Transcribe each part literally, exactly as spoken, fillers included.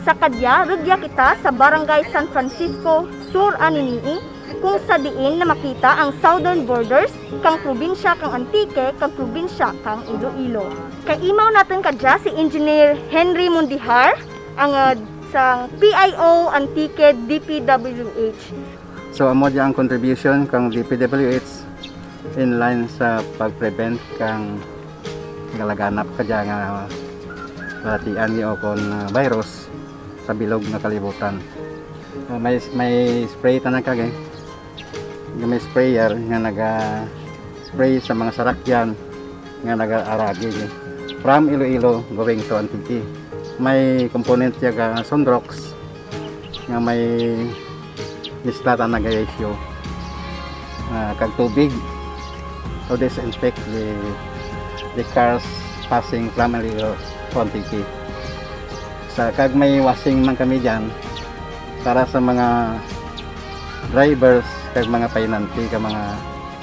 Sa kadya, rugya kita sa Barangay San Francisco, Sur Anini-y, kung sa diin na makita ang southern borders kang probinsya kang Antique kag probinsya kang Iloilo. Kaimaw natun kadya si Engineer Henry Mundihar, ang, ah, sang P I O Antique D P W H. So, amo dya ang contribution kang D P W H in line sa pag-prevent kang nagalaganap kadya nga balatian gid ukon, ah, virus sa bilog nga kalibutan. Ah, may, may spray tana kag, eh. Nga may sprayer nga naga-spray sa mga sarakyan nga nagaaragi, eh. From Iloilo going to Antique. May component dya nga Sunrox nga may misla tana nga ratio, ah, kag tubig to disinfect the, the cars passing from Iloilo to Antique. Sa kag may washing man kami dyan para sa mga drivers kag mga painante kang mga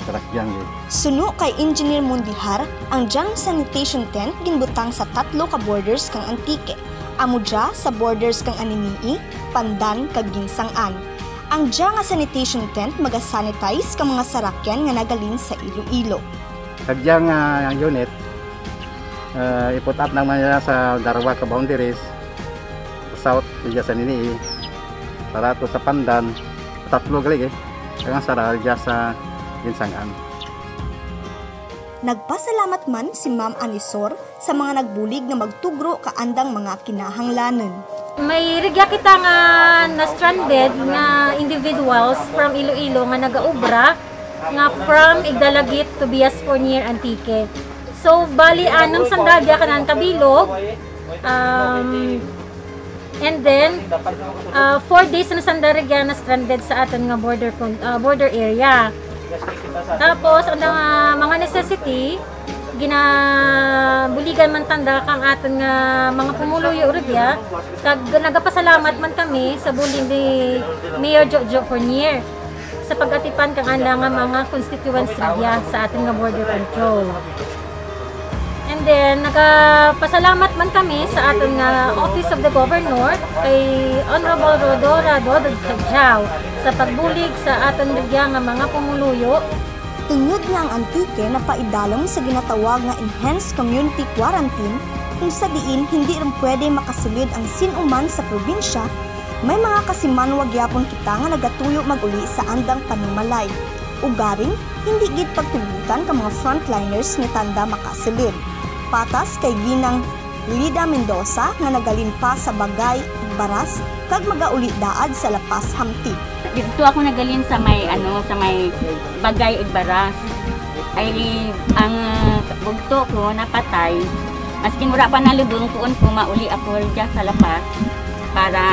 sarakyan gid. Suno kay Engineer Mundihar, ang dyang sanitation tent ginbutang sa tatlo ka borders kang Antique. Amo dya sa borders kang Anini-y, Pandan, kag Guinsang-an. Ang dya nga sanitation tent maga-sanitize kang mga sarakyan nga nagahalin sa Iloilo. Kag dyang, ah, unit, ah, i-put up namun dya sa darwa ka boundaries, sa south, dya sa Anini-y, sara to sa Pandan, tatlo gali, eh, kag ang sara dya sa Guinsang-an. Nagpasalamat man si Ma'am Anisor sa mga nagbulig nga magtugro kang andang mga kinahanglanun. May rugya kita nga na-stranded nga individuals from Iloilo nga nagaobra nga from Igdalaguit, Tobias Fornier, Antique. So, bali, anum sanda rugya kanamun kabilog. Um, And then, ah, four days na sanda rugya na-stranded sa atun nga border con-, ah, border area. Tapos, ang, ah, mga necessity, ginabuligan man tanda kang atun nga mga pumuluyo rugya, kag nagapasalamat man kami sa bulig ni Mayor Jojo Fornier sa pag-atipan kang anda nga mga constituents rugya sa atun nga border control. And then, nagapasalamat man kami sa atun nga Office of the Governor, kay Honorable Rhodora Dodod Cadiao, sa pagbulig sa atun rugya nga mga pumuluyo. Tungod nga ang Antique napaidalum sa ginatawag nga enhanced community quarantine, kung sa diin hindi run pwede makasulud ang sin-o man sa probinsya, may mga kasimanwa gihapon kita nga nagatuyo mag-uli sa andang panumalay. Ugaring, hindi gid pagtugutan kang mga frontliners nga tanda makasulud. Patas kay Ginang Lida Mendoza nga naghalin pa sa Bagay, Igbaras, kag magauli daad sa La Paz, Hamtic. Didto ako naghalin sa may, ano, sa may Bagay, Igbaras. Ay, ang bugto ko napatay. Maskin wara pa nalubong, kuon ko, mauli ako dya sa La Paz para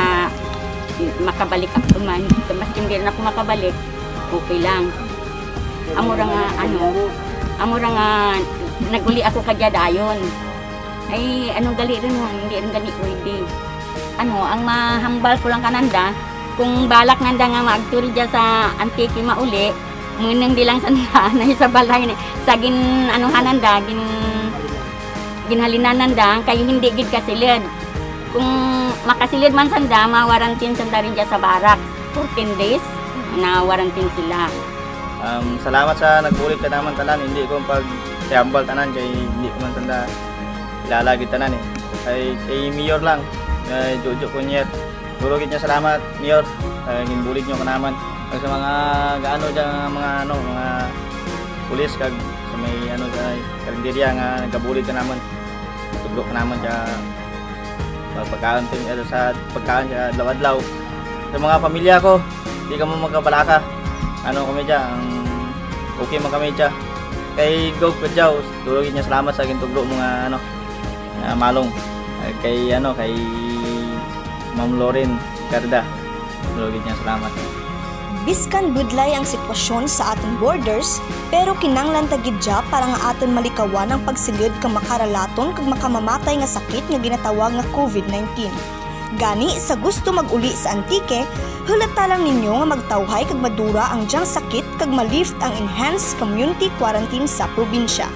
makabalik ako man. Maskin di run ako makabalik, okay lang. Amo ra nga, ano, amo ra nga nag-uli ako kadya dayon. Ay, ano gali run, hindi run gani pwede. Ano, ang mahambal ko lang kananda, kung balak nanda nga maagto rugya sa Antique mauli, muneng di lang sanda anay sa balay ni. Sa gin-, anuhan nanda, gin-, ginhalinan nanda, kay hindi gid kasulud. Kung makasulud man sanda, ma-quarantine sanda rugya sa barracks. Fourteen days, na-quarantine sila. Um, salamat sa nagbulig kanamun tanan, hindi ko pag-ihambal tanan, kay hindi ko man sanda kilala gid tanan, eh. Kay, kay Mayor lang, kay Jojo Fornier. Duro gid nga salamat, Mayor, sa ginbulig nyo kanamun. Kag sa mga gaano dyan, mga, ano, mga pulis, kag sa may, ano, sa karinderya nga nagabulig kanamun. Tugro kanamun sa pagkaon, sa pagkaon sa adlaw-adlaw. Sa mga pamilya ko, di kamo magkabalaka. Ano kami dyan, ang okay man kami dyan. Kay Gov Cadiao, duro gid nga salamat sa gintugro mo nga, ano, nga malong. Kay, ano, kay Ma'am Loren Garda, duro gid nga salamat. Biskan budlay ang sitwasyon sa atun borders, pero kinanglan ta gid dya para nga atun malikawan ang pagsulud kang makaralaton kag makamamatay nga sakit nga ginatawag nga COVID nineteen. Gani, sa gusto mag-uli sa Antique, hulata lang ninyo nga magtawhay kag madura ang dyang sakit kag ma-lift ang enhanced community quarantine sa probinsya.